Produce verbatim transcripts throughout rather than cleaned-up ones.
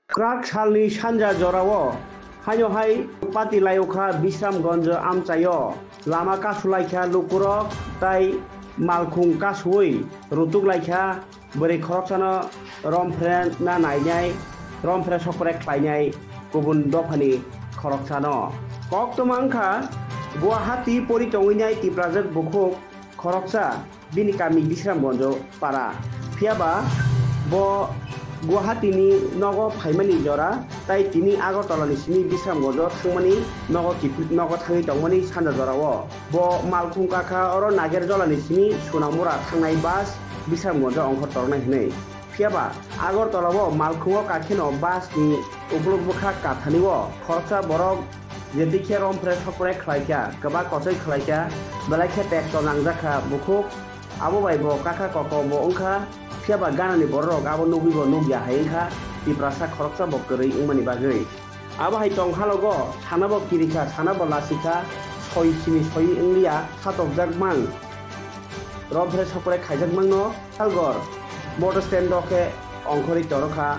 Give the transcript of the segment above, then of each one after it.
Kwrak salni sanja jorao haino hai pati laio kha Bisramganj amchaio. Lama kasu lai kha lukurok tai malkhung kasuwi rutuk lai kha bwrwi khoroksano romphre na nainai, romphre sokpre khlainai kubun dophani khoroksano. Koktwma wngkha Guwahati pori tongwinai Tiprajwk bukhuk khoroksa bini kami Bisramganj para. Phiya ba bo Guwahati ni nogo phaimani jora tai tini Agartala ni simi Bisramganj thangmani nogo kiphil-, nogo thangwi tongmani sanja jorao. Bo malkhung kakha oro Nagerjola ni simi Sonamura thangnai bus Bisramganj ongkhor tornai hwnwi. Phiya ba Agartala o malkhungo kakheno bus ni ukuluk bwkha kathani o khoroksa borok je tikhe romphre sokpre khlai kha, kwbak kochoi khlai kha, belai khe tekto nangjak kha bukhuk. Abo bai bo kakha koko bo wng kha, phiya ba ganani borok rok abo nugwi bo nugya hai wng kha, Tiprasa khoroksa bo kwrwi wngmani bagwi. Abo hai tong halogo sana bo kiri kha, sana bo lasi kha, soi simi soi wng liya, satokjak mang. Romphre sokpre khaijak mangno Salgor motor stand o khe ongkhorwi toro kha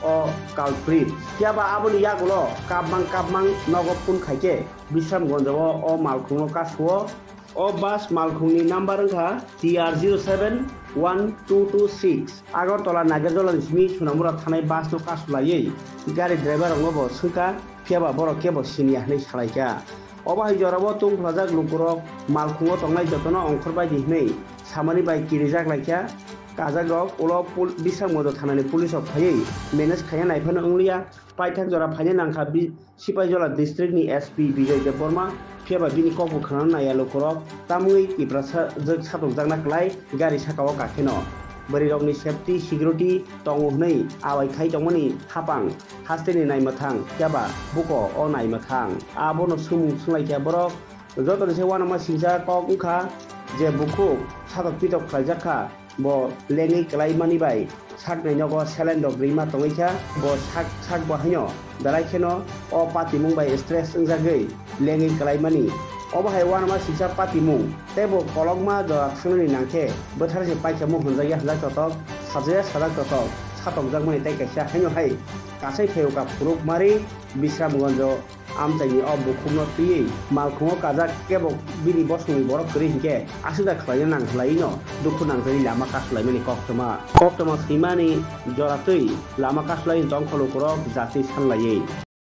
o culprit. Phiya ba aboni yagulo kapmang kapmang nogo phone khai khe Bisramganj o, o malkhungo kasuo. O bus malkhungni number wngkha T R zero seven one two two six. Agartala Nagerjola ni simi Sonamura thanai bus no kasulaiwi gari driver rokno bo swngkha, phiya ba borok kebo siniya hwnwi salaikha. Obo hai jorao tungphlajak lukurok malkhungo tongnai jotono ongkhor bai di hwnwi samani bai kirijak laikha. Kajakrok ulo pul-, Bisramganj thanani police rok phaiwi manage khaina naiphano wngliya, paithak jora phaina nangkha bi-, Sipaijola district ni S P Bijoy Debbarma, phiya ba bini kokbo khwnana naiya lukurok, tamungwi Tiprasa jwk satokjakna klai gari sakao kakheno. Bwrwirokni safety, security tongo hwnwi awai khai tongmani hapang hasteni naimwthang, phiya ba buko o naimwthang. Abono swngmung swnglaikha borok, jotoni se uanama singcha kok wngkha je bukhuk satok pitok khlaijak kha. Bo lengwi kwlaimani bai sakni nogo saline rok rima tongwi kha. Bo sak, sak bo haino belai kheno o patimung bai stress wngjagwi lengwi kwlaimani. Obo hai uanama singcha patimung tei bo kolokma jora thangnani nangkhe bwthar se paikha mung hwnjakya hwnjak totok, sajaya sajak totok, satokjakmani tei kaisa haino hai kasai phaiyoka phuruk mari Bisramganjo. Amchaini o bukhukno twiwi malkhungo kajak kebo bini bosongni borok kwrwi hinkhe aswk da khlaina nang khlaino dukhu nangjakni lama kasulaimani koktwma. Koktwma swimani jora twi lama kasulaini tongkhor lukurok jatwi sanlaiwi.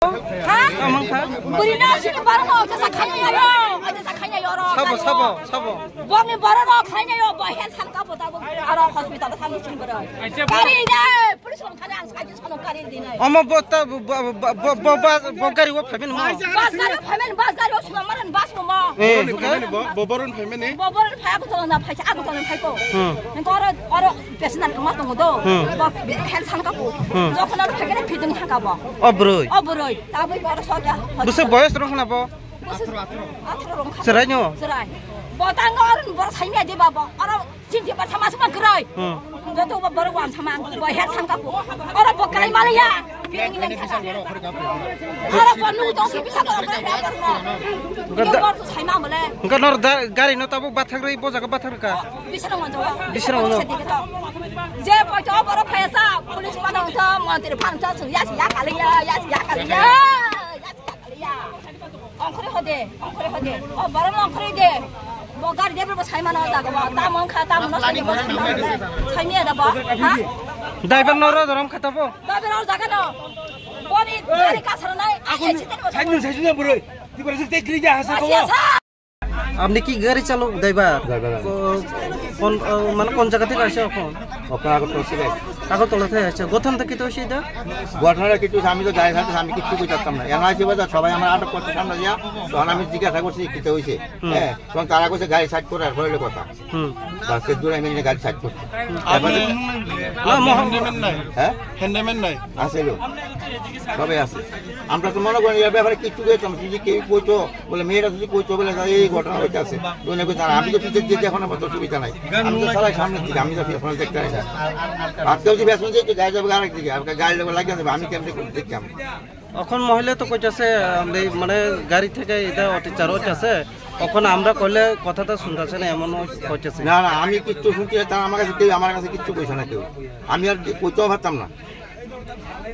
Ha? Bwrwino sini borokno jesa khaina yaro, jesa khaina yaro. Sabo, sabo, sabo. Bongni borok rok khaina yo, bo health sam kapo tabo. Aro hospital thang sini borok. Gari de, police rok thang ang sai sano gari de nai. Omo bo ta, bo, bo, bo, bo, bo, bo gari wo phaimani mo. Bus gari phaimani, bus gari wo suma maran bus mo mo. Eh, bo, bo, bo boron phaimani. Bo boron phai aku tolong na phai, aku tolong phai ko. Hmm. Nang oro, oro personal kama tongo do. Hmm. Bo health sam kapo. Hmm. Jokon aro phai kene phidung thang kapo. O broi. O broi. Taboi oro sokya. Busa boyos rok na bo. Chwraino? Chwrai. Bo tang oro ni borok saimya de ba bo. Oro chinti ba sama sama kwrwi. Hmm. Joto bo borok wan sama bo her sangka ko. Oro bo kwlai maliya. Oro bo nu tong si bisa ko. Ga da- Oro saima mole. Ga nor da- gari no tabo bathak rwi bo jaga bathak ka. Bisa no manjo. Bisa no manjo. Je bo to borok phaya sa police pa no to montri phan to ya ya kaliya ya ya kaliya. Ongkhorwi hode, ongkhorwi hode. O borok no ongkhorwi de. Bo gari de bo sai mano jaga bo. Tamo wngkha, tamo no sai bo. Sai miya da bo. Ha? Driver no ro dorom khata bo. Driver no jaga no. Boni gari kasar nai. Aku ni sai ni sai ni bro. Di bro sai kri ja hasa ko. আপনি কি গাড়ি চালক, driver? Driver, হ্যাঁ। কো-, কোন, আহ, মানে কোন জায়গা থেকে আসে এখন? ওখানে আগরতলা থেকে আসে। আগরতলা থেকে আসে। ঘটনাটা কি তো সেটা? ঘটনাটা কিছু আমি তো গাড়ি থাকতে আমি কিচ্ছু বুঝতে পারতাম না। এনআইসি বাজার সবাই আমার আটক করছে সামনে দিয়া, তখন আমি জিজ্ঞাসা করছি কিতা হয়েছে। হুম। হ্যাঁ, তখন তারা কইছে গাড়ি সাইড করে আর হইলে কথা। হুম। বাসের দূরে আমি গাড়ি সাইড করছি। আপনি এবারে না, মোহাম্মদ হ্যান্ডম্যান নাই? হ্যাঁ? হ্যান্ডম্যান নাই? আসলে সবাই আছে। আমরা তো মনে করি এই ব্যাপারে কিচ্ছু করতাম, যদি কেউ কইতো, বলে মেয়েরা যদি কইতো, বলে এই ঘটনা হইতে আছে। বলে কইতো, "আর আমি তো ঠিক দেখছি, এখন আমার তো সুবিধা নাই। আমি তো চালাই সামনের দিকে, আমি তো এখন দেখতে পাই না।" আর কেউ যদি বেসন দিয়ে গাড়ি যাবে আরেক দিকে, আর গাড়ি লাগে যাবে, আমি কেমনে করে দেখতাম?" এখন মহিলা তো কইতাছে, আপনি মানে গাড়ি থেকে এটা অত্যাচার হইতাছে, এখন আমরা কইলে কথাটা শুনতেছে না, এমন কইতাছে। না, না, আমি কিচ্ছু শুনতে চাই, তারা আমার কাছে কেউ, আমার কাছে কিচ্ছু কইছে না কেউ। আমি আর কইতেও পারতাম না।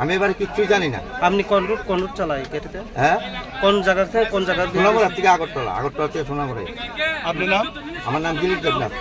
আমি এবারে কিচ্ছুই জানি না। আপনি কোন রুট, কোন রুট চালায় গাড়িতে? হ্যাঁ। কোন জায়গা থেকে কোন জায়গা দিয়ে? সোনামুড়া থেকে আগরতলা, আগরতলা থেকে সোনামুড়া। আপনার নাম? আমার নাম দিলীপ দেবনাথ।